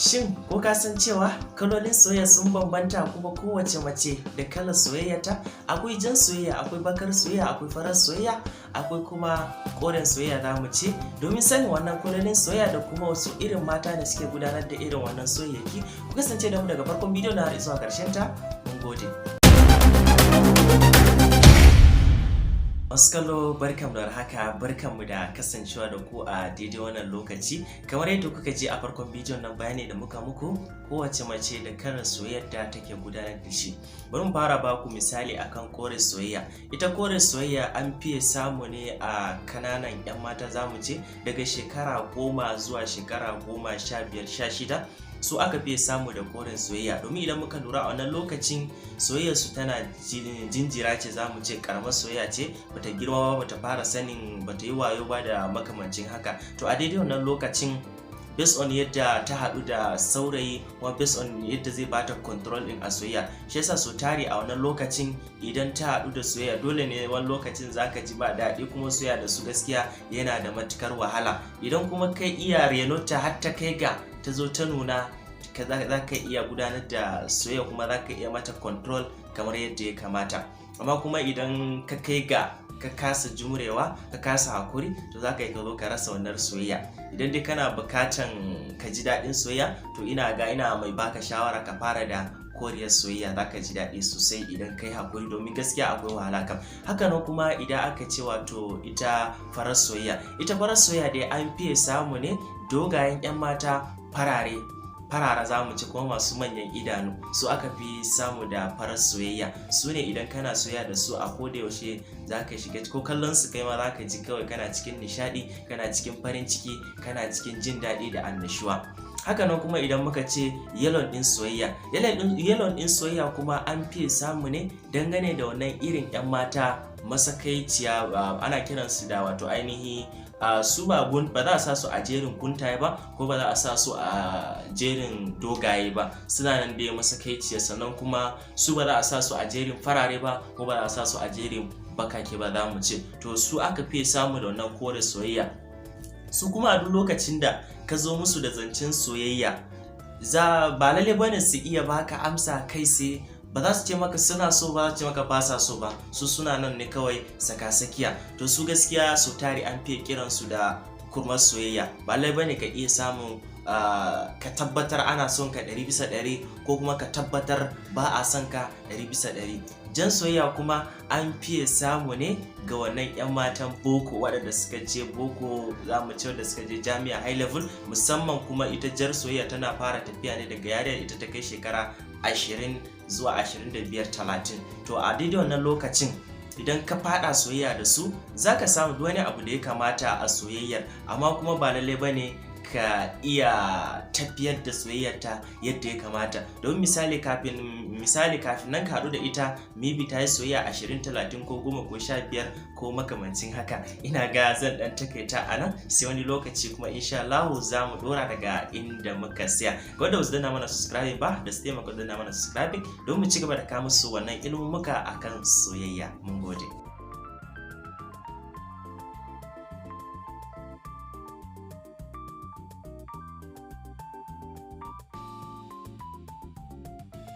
Shin ko ka san cewa kalolin soyayya sun bambanta, kuma kowace mace da kalar soyayyata? Akwai jan soyayya, akwai bakar soyayya, akwai farar soyayya, akwai kuma koren soyayya za mu ce. Domin sanin wannan kalolin soyayya da kuma wasu irin mata da suke gudanar da irin wannan soyayyaki, ku kasance da mu daga farkon bidiyo na har zuwa ƙarshen ta. Mun gode. Masu kallo, barkanmu da haka, barkanmu da kasancewa da ku a daidai wannan lokaci. Kamar yadda kuka ji a farkon bidiyon nan, bayani da muka muku, kowace mace da kalar soyayyar da take gudanar da shi. Bari mu fara baku misali akan kore soyayya. Ita kore soyayya an fiye samu ne a kananan 'yan mata, zamu ce daga shekara 10 zuwa shekara 15, 16, su aka fiye samu da koren soyayya. Domin idan muka lura, a wannan lokacin soyayyar su tana jinjira ce, zamu ce karamar soyayya ce, bata girma ba, bata fara sanin, bata yi wayo ba da makamancin haka. To, a daidai wannan lokacin, based on yadda ta haɗu da saurayi, kuma based on yadda zai bata control din a soyayya, shi yasa so tari a wannan lokacin idan ta haɗu da soyayya, dole ne wani lokacin zaka ji ba daɗi, kuma soyayya da su gaskiya yana da matukar wahala. Idan kuma kai iya renota har ta kai ga ta zo ta nuna, za ka iya gudanar da soyayya, kuma za ka iya mata control kamar yadda ya kamata. Amma kuma idan ka kai ga ka kasa jumrewa, ka kasa hakuri, to za ka yi ka zo ka rasa wannan soyayya. Idan dai kana bukatan ka ji daɗin soyayya, to ina ga ina mai baka shawara ka fara da koriyar soyayya, za ka ji daɗi sosai idan kai hakuri, domin gaskiya akwai wahala kam. Haka nan kuma idan aka ce wato ita farar soyayya, ita farar soyayya dai an fiye samu ne dogayen 'yan mata, farare farara za mu ci, kuma masu manyan idanu, su aka fi samu da farar soyayya. Su ne idan kana soyayya da su, a koda yaushe za ka shiga, ko kallon su kai ma za ka ji kawai kana cikin nishadi, kana cikin farin ciki, kana cikin jin daɗi da annashuwa. Haka nan kuma idan muka ce yellow ɗin soyayya, yellow ɗin soyayya kuma an fiye samu ne dangane da wannan irin 'yan mata masakaiciya, ana kiransu da wato ainihi su ba ba za a sa su a jerin kuntaye ba, ko ba za a sa su a jerin dogaye ba, suna nan dai masakaiciya. Sannan kuma su ba za a sa su a jerin farare ba, ko ba za a sa su a jerin bakake ba, za mu ce. To, su aka fiye samu da wannan kore soyayya. Su kuma a duk lokacin da ka zo musu da zancen soyayya, za ba lalle bane su iya baka amsa kai sai ba za su ce maka suna so ba, za su ce maka ba sa so ba. Su suna nan ne kawai saka-sakiya. To, su gaskiya sau tari an fiye kiransu da kurmar soyayya. Ba lallai bane ka iya samun ka tabbatar ana son ka 100% ko kuma ka tabbatar ba a son ka 100%. Jan soyayya kuma an fiye samu ne ga wannan 'yan matan boko, waɗanda suka je boko, za mu ce wanda suka je jami'a high level musamman. Kuma ita jar soyayya tana fara tafiya ne daga yariyar ita ta kai shekara 20 zuwa 25, 30. To, a daidai wannan lokacin idan ka fada soyayya da su, za ka samu duk wani abu da ya kamata a soyayyar, amma kuma ba lallai bane ka iya tafiyar da soyayyarta yadda ya kamata. Don misali kafin nan ka haɗu da ita, maybe ta yi soyayya 20, 30 ko 10 ko 15 ko makamancin haka. Ina ga zan ɗan takaita a nan, sai wani lokaci kuma insha Allah za mu ɗora daga inda muka tsaya. Ga wanda basu danna mana subscribing ba, da su taimaka danna mana subscribing don mu ci gaba da kawo musu wannan ilmummuka akan soyayya. Mun gode.